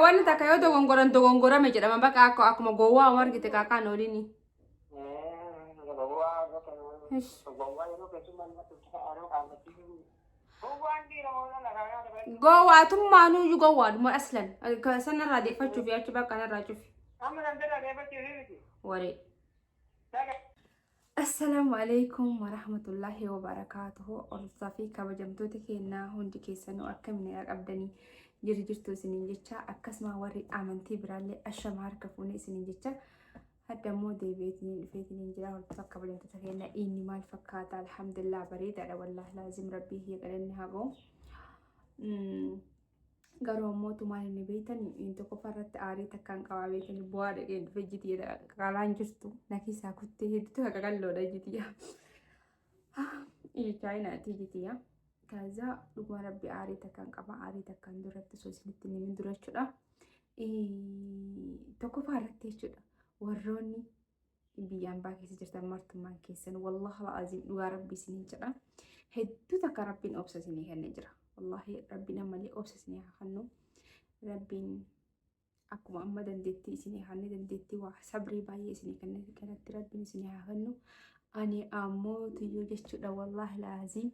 Wanni takka yoo dogongoran dogongorame jedhama bakka akka akkuma gowwaa waan argite kaakaan oliini. Gowwaatummaanuu gowwaadhuma aslan sanarraa deeffachuuf yaachuu bakka kanarraa cufi. Waree. Assalaamu alaikum warahmatullaahi wabarakaatuhu. Hordoftoota fi kabajamtoota keenyaa hundi keessanuu akkam nagaa qabdanii jiru jirtu isiniin jecha, akkasuma warri amantii biraallee ashama harka fuunee isiniin jecha. Hadda immoo deebi'eetiin dhufeetiin jira. Hordoftoota kabajamtoota keenyaa, inni maal fakkaata? Alhamdulillah, bareedaadha. Wallaahi laazim, rabbii kiyya galanni haa ga'u. Garuu ammoo tumaan inni beektan inni tokkoffaa irratti aarii takkaan qabaa beektan bu'aa dhaqee dhufe jiti qalaan jirtu na keessaa kuttee hedduutu qaqalloodha jiti. Ija chaayinaati jiti. Kaza dhuguma rabbi aarii takkaan qaba, aarii takkaan duratti osoo isinitti hin himin dura jechuudha. Tokkoffaa irratti jechuudha, warroonni biyya ambaa keessa jirtan martummaan keessan, wallahi al'aziim, dhugaa rabbi isiniin jedha. Hedduu takka rabbiin obsa isinii kennee jira. Wallahi rabbiin ammallee obsa isinii haa kennu. Rabbiin akkuma amma dandeettii isinii kenne, dandeettii waa sabrii baay'ee isinii kenne kanatti rabbiin isinii haa kennu. Ani ammoo tuyyuu jechuudha, wallahi al'aziim.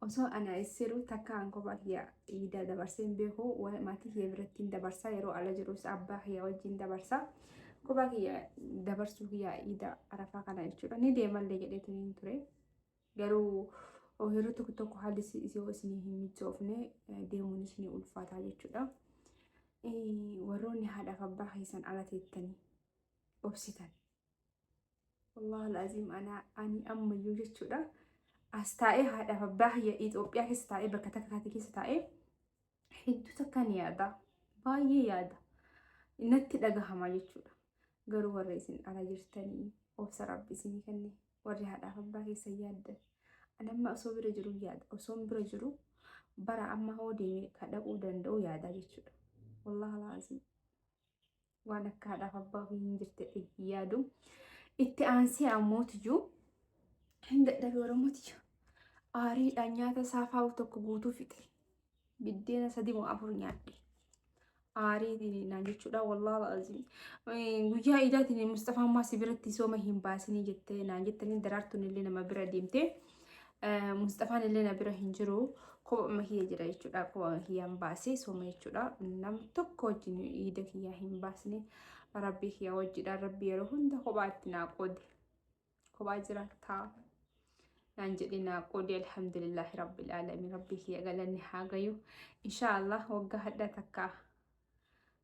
Osoo ana issiru takka an kophaa kiyya iida dabarsee hin beeku, maatii kiyya biratti hin dabarsa, yeroo ala jirus abbaa kiyya wajjin dabarsa. Kophaa kiyya dabarsuu kiyya iida arafaa kana jechuudha. Ni deemallee jedheetu hin ture. Garuu yeroo tokko tokko haalli yoo isinii hin mijoofne deemuunis ni ulfaataa jechuudha. Warroonni haadhaaf abbaa keessan ala teettanii obsitan. Wallahi alazim, ana ani ammayyuu jechuudha. As taa'ee haadhaaf abbaa kiyya Itoophiyaa keessa taa'ee, bakka takka taate keessa taa'ee hedduu takka ni yaada. Baay'ee yaada. Natti dhagahama jechuudha. Garuu warra isin ala jirtanii obsa rabbi isinii kenne, warri haadhaaf abbaa keessa yaaddan. Ani amma osoo bira jiru yaada. Osoon bira jiru bara amma hoo deemee ka dhaquu danda'u yaada jechuudha. Wallahi alazim. Waan akka haadhaaf abbaa ofii hin jirte hin yaadu. Itti aansee ammoo tiyyuu hin dadhabe Oromoo tiyyu. Aariidhaan nyaata saafaa tokko guutuu fixe. Biddeena sadi moo afur nyaadhe. Aariitiin naan jechuudha, wallaahi alazim. Guyyaa iidaatiin Mustafaa ammaa si biratti sooma hin baasinii jettee naan jettanii, daraartuun illee nama bira deemte. Mustafaan illee na bira hin jiru. Kophama kiyya jira jechuudha. Kophama kiyyaan baasee sooma jechuudha. Nam tokko wajjin iida kiyyaa hin baasne. Rabbii kiyya wajjidha. Rabbi yeroo hunda kophaatti naa qoode. Kophaa jira taa. Naan jedhe naa qoode, alhamdulillahi rabbil alamin, rabbii kiyya galanni haa gayu. Inshaallah waggaa hadhaa takka,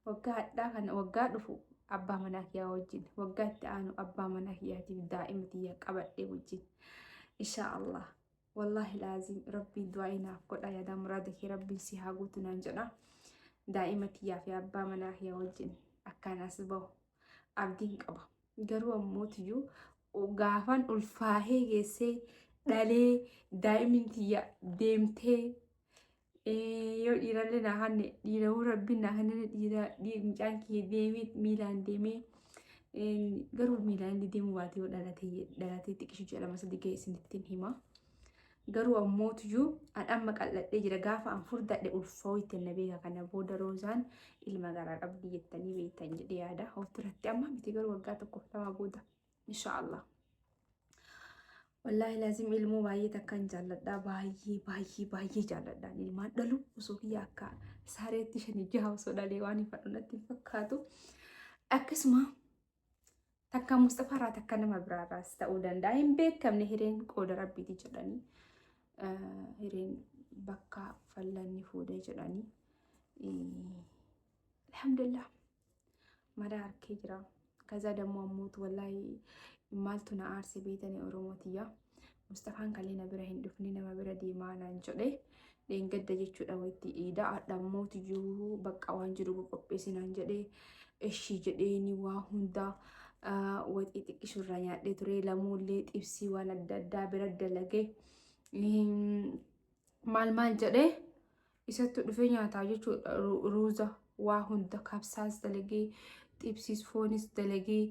waggaa hadhaa kana, waggaa dhufu abbaa manaa kiyyaa wajjin, waggaa itti aanu abbaa manaa kiyyaatiif daa'ima tiyya qabadhee wajjin inshaallah. Wallahi laazim, rabbiin du'aa naaf godha, yaada muraada kee rabbiin si haa guutu naan jedha. Daa'ima tiyyaa fi abbaa manaa kiyya wajjin akkaan as bahu abdiin qaba. Garuu ammoo tiyyuu gaafan ulfaahee geessee dhalee daa'imni tiyya deemtee, yoo dhiirallee naa hanne, dhiira'uu rabbiin naa hanne, dhiira mucaan kiyya deemee miilaan deemee, garuu miilaan inni deemuu baatee yoo dhalatee xiqqishu ji'a 2 3 ga'e isinittiin hima. Garuu ammoo tiyyuu an amma qal'adhee jira, gaafa an furdadhe ulfaa'uu ittiin na beeka, kana booda Roozaan ilma garaa qabdi jettanii beektan jedhee yaada. Of duratti amma miti, garuu waggaa 1 fi 2 booda inshaallah. Wallaahi laazim, ilmoo baay'ee takkaan jaalladha. Baay'ee baay'ee baay'ee jaalladha. Ilmaan dhalu osoo kiyya akka sareetti shanii jaha osoo dhalee waan hin fadhu natti hin fakkaatu. Akkasuma takka Mustafaarraa, takka nama biraarraas ta'uu danda'a. Hin beekamne, hireen qooda rabbiiti jedhanii. Hireen bakka fallanni fuudhee jedhanii. Alhamdulillah. Madaa harkee jira. Kaza dammoo ammootu wallaahi maaltu na aarse beetanii Oromoo tiyya? Mustafaan kalee na bira hin dhufne, nama bira deemaa naan jedhe. Dheengadda jechuudha wayitti iida hadha iyyuu bakka waan jiru qopheessi naan jedhe. Ishii jedheeni waa hunda waxii xiqqishu irraa nyaadhee ture, lamuullee xibsii waan adda addaa bira dalagee maal maal jedhee isatti dhufee nyaataa jechuudha. Ruuza waa hunda kabsaas dalagee, xibsiis foonis dalagee,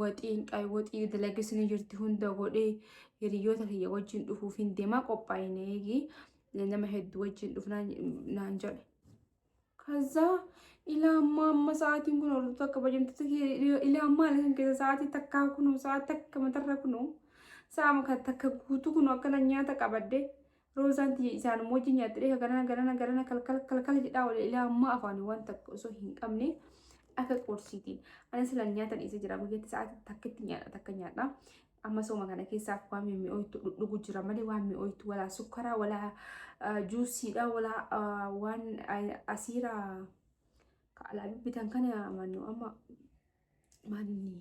waxiin waxii dalagees ni jirti, hunda godhee hiriyoota kiyya wajjin dhufuuf hin deemaa qophaa'ine eegi nama hedduu wajjin dhufnaa naan jedhe. Kaza Ilaa ammaa amma sa'aatiin kun hordoftoota kabajamtoota kiyya ilaa ammaa halkan keessa sa'aatii takkaa kunuu sa'aa takka matarra kunuu sa'a kan takka guutuu kunuu akkana nyaata qabadde roozaan tiyya isaanuma wajjin nyaatte dheeka garana garana garana kalkal kalkal jedhaa oole ilaa ammaa afaanii waan takka osoo hin qabne akka qursiitiin ani silaan nyaata dhiisee jira guyyaatti sa'aatii takkitti nyaadha takka nyaadha amma sooma kana keessaaf waan mimmi'ooytu dhudhugu jira malee waan mi'ooytu walaa sukkaraa walaa juusiidha walaa waan asiira ka alaa bibbitan kana mannu amma manni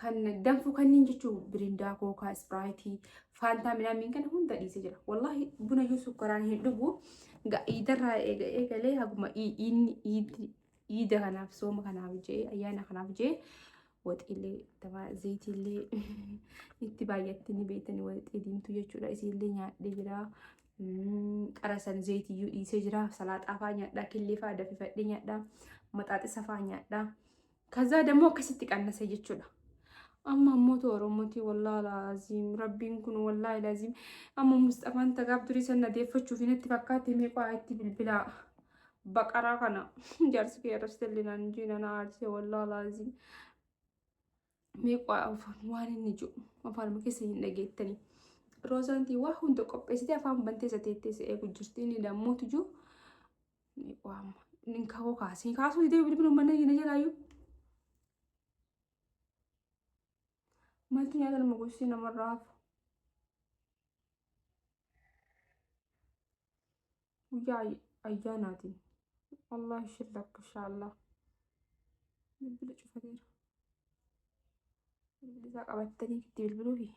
kan danfu kanniin jechuun birindaa kookaa ispiraayitii faantaa midhaan kana hunda dhiisee jira wallaahi buna iyyuu sukkaraan hin dhugu iidarraa eegalee haguma iida kanaaf sooma kanaaf jee ayyaana kanaaf jee waxiillee tabaa zayitiillee itti baay'atti ni beektani waxii diimtuu jechuudha isiillee nyaadhee jira qara san zayitiyyuu dhiisee jira salaaxaa fa'aa nyaadhaa killee fa'aa dafifadhee nyaadhaa maxaaxisa fa'aa nyaadhaa kazaa dammoo akkasitti qannasee jechuudha. Amma ammoo ta'u Oromootii wallaahi laaziim rabbiin kun wallaahi laaziim amma Musxafaan tagaaf durii san na deeffachuuf natti fakkaate meeqaa itti bilbilaa baqaraa kana jaarsi kee arrabsitellee naan jiina na aarsee wallaahi laaziim meeqaa afaan waan inni jiru afaanuma keessa hin dhageettanii. Roozaan tii waa hunda qopheessitee afaan bantee isa teettee isa eegu jirti inni dammuutu jiru meeqaa amma inni ka'oo kaasee kaasuu didee bilbilu mana hin jalaayyuu. Maaltu nyaata nama gorsii namarraa hafu? Guyyaa ayyaanaatiin. Allah shillak inshaallah. Bilbila cufateera. Bilbila isaa qabattanii itti bilbiluufi.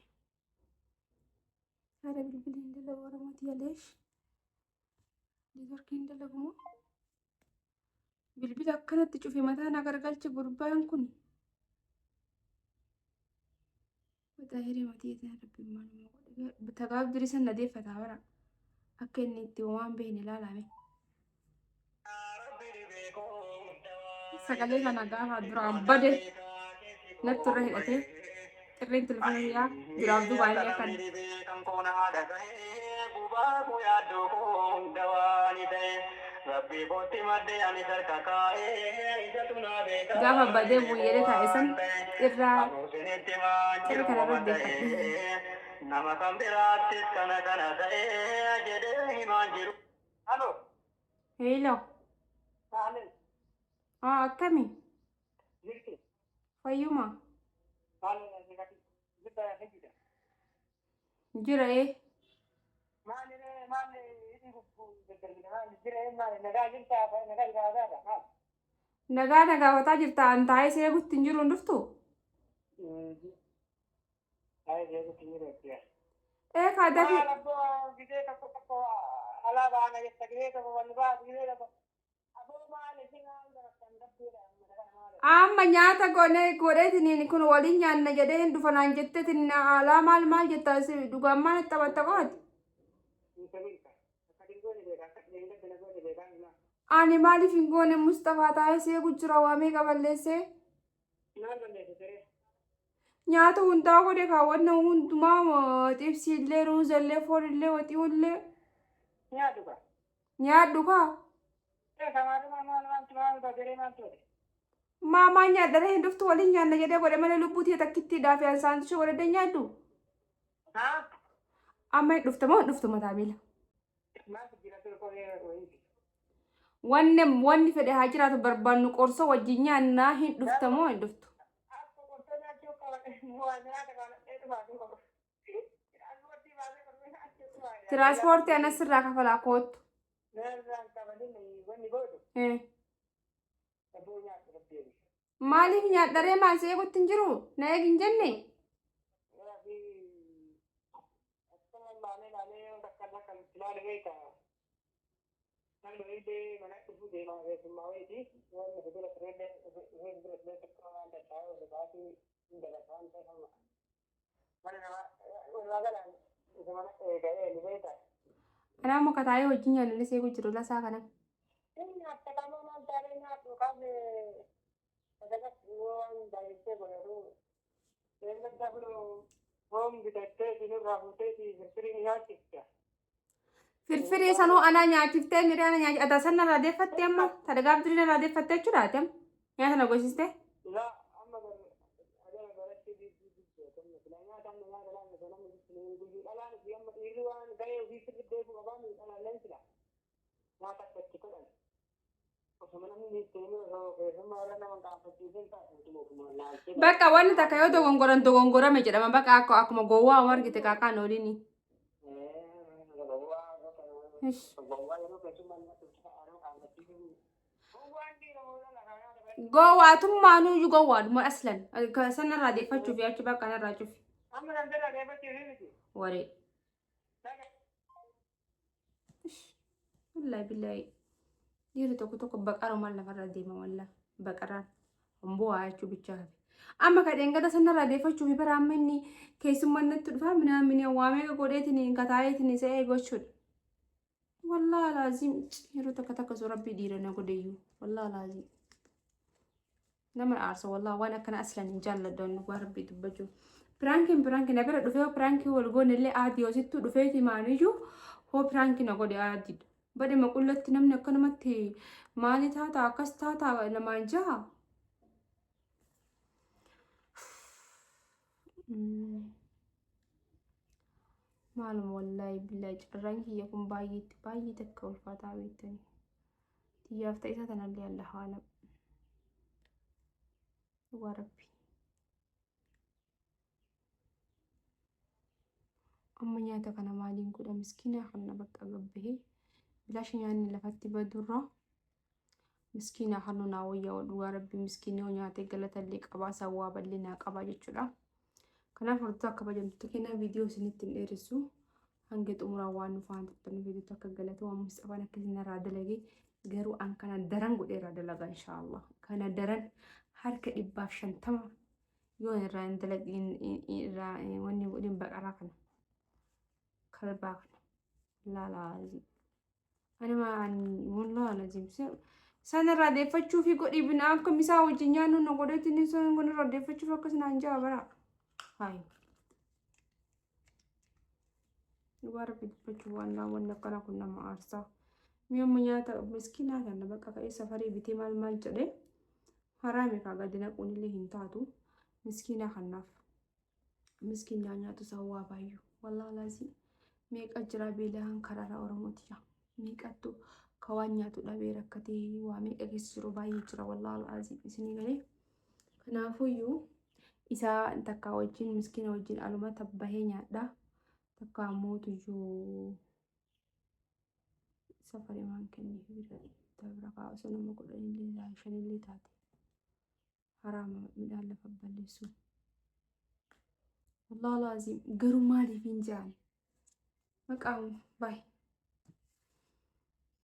Haadha bilbilli hin dalagu Oromooti yaleesh. Neetworkiin hin dalagu moo? Bilbila akkanatti cufe mataa na gargalche gurbaan kun. Mataa hiree matii itti rabbiin maaluma godhe. Tagaaf durii san na deeffataa bara. Akka inni itti waan beekne ilaalame. Sagalee kana gaafa duraan bade natti irra hidhatee xirreen telefoona yaa duraaf duubaa illee akkana. Gaafa badee buyyee taa'e san irraa xirri kana irra deeffadhe. Nama kan biraattis kana kana ta'ee jedhee himaan jiru. Alo. Heelo. Saaleen. Haa akkami? Jirtu. Fayyuma? Maal jirta fayyida. Jira ee. Maal maal hidhii daddarbina maal jira maal nagaa jirta nagaa jirta maal. Nagaa na gaafataa jirta an taa'ee si eegutti hin jiru hin dhuftu? Taa'ee si eegutti hin jiru jechuudha. Ee kaa dafii. Maal abboo gizee tokko tokko alaa baana jetta gizee tokko wal baatu gizee tokko aboo maal isin maal dabartan rabbiidha amma kana maal. Amma nyaata goone godheetiniin kun waliin nyaanna jedhee hin dhufa naan jetteetiin alaa maal maal jetta si dhugaan maal taphatta qofaati. Ani maaliif hin goone Mustafaa taa'ee si eegu jira waa meeqa balleessee. Nyaata hundaa godhe kaawwanna hundumaa xibsiillee ruuzallee foonillee waxiillee Nyaatu ka. nyaadhu kaa. Maamaa nyaadharee hin dhuftu waliin nyaanna jedhee godhe malee lubbuu tiyya takkittiidhaa fi ansaantu ishee godhadhee nyaadhu. Amma hin dhufta moo hin dhuftu mataa miila? Wanni wanni fedhe haa jiraatu barbaannu qorsoo wajjin nyaannaa hin dhufta moo hin dhuftu? Tiraanspoortii anas sirraa kafalaa koottu. Eh. Maaliif nyaadharee maal si eegutti hin jiru? Na eegi hin jenne? Anaa muka taa'ee wajjin nyaannu inni seequ jiru lasaa kana. Firfirii sanuu anaa nyaachiftee miree ana nyaachi ata san narraa deeffatte amma tadagaaf durii narraa deeffatte jechuudha ati amma nyaata na goosiste. Laa amma agara baratti nyaata amma nyaata laanne sana namni guyyuu dhalaan fi amma dhiirri waan gahee ofii sirri beekuu qabaa miidhaan leen sila nyaata akka itti godhan. Osuma namni seenee osoo keessummaa irra nama qaanfachiisin ta'a ofuma laalchee. Bakka wanni takka yoo dogongoran dogongorame jedhama bakka akka akkuma gowwaa waan argite kaakaan oliini. Ish. Gowwaa yeroo keessummaa nama qaanfachiisin. Gowwaan dhiira moo dhala kan nyaata bareedu. Gowwaatummaanuu gowwaadhuma aslan sanarraa deeffachuuf yaachuu bakka kanarraa cufi. Amma kan irraa deeffachuuf miti. Waree. Wallaahi billaahi dhiirri tokko tokko baqarumaan lafarra deema wallaahi baqaraan bu'aa jechuu bichaa hafe. Amma ka dheengada sanarraa deeffachuuf bara amma inni keessummaan natti dhufaa minaamin waa meeqa godheetiin kataa'eetiin isa eegochuudha. Wallaahi laazim yeroo takka takka osoo rabbii dhiira na godheyyuu wallaahi laazim. Nama aarsa wallaahi waan akkana aslan hin jaalladhu annu waan rabbii dubbachuu. Piraankiin piraankii na bira dhufee piraankii wal goone illee aadii osittuu dhufeeti maaniyyuu hoo piraankii na godhe aadiidha. Badhuma qullatti namni akkanumatti maali taata akkas taata namaan jaha. Maaluma wallaahi billaahi carraan kiyya kun baay'eetti baay'ee takka ulfaataa beektanii. Xiyyaaf ta'e isaa tanallee Allah aalam. Dhugaa rabbi. Amma nyaata kana maaliin godha miskiinaa kana bakka gabbahee bilaasha nyaanni lafatti badurraa miskiinaa hannu naa wayyaa dhugaa rabbi miskiinii yoo nyaatee galatallee qabaa sawwaaballee naa qabaa jechuudha. Kanaaf hordoftoota kabajamtoota keenyaa viidiyoo isinitti hin dheeressu hanga xumuraa waan nu faana turtaniif viidiyoo akka galatooma Musxafaan akka isin irraa dalage garuu an kana daran godhee irraa dalaga inshaallah kana daran harka 150 yoo irraa hin dalagin irraa wanni godhin baqaraa kana kalbaa kana laalaa ani maan wallah lazim san irraa deeffachuu fi godhii bina akka misaa wajjin nyaannu na godheetti inni san kun irraa deeffachuuf akkas naan jaa bara hayi dhugaa rabbi dubbachuu waan wanni akkana kun nama aarsaa mi'a amma nyaata miskiinaa kana bakka ka'ee safarii bitee maal maal jedhee haraame kaa gadi naquun illee hin taatu miskiinaa kanaaf miskiinaa nyaatu isaa waa baay'uu wallaahi laazim meeqa jira beelaan karaara oromooti yaa meeqattu ka waan nyaatu dhabee rakkatee waa meeqa keessa jiru baay'ee jira wallaahi laazim isinii galee kanaafuyyuu isaa takkaa wajjin miskiina wajjin aluma tabbahee nyaadha takkaa mootuyyuu safarii waan kenneef bira bira kaa'u osoo nama 10illee 5illee taate. Haraama midhaan lafa balleessuun. Wallaahi laazim garuu maaliif hin jaane? Maqaan baay'ee.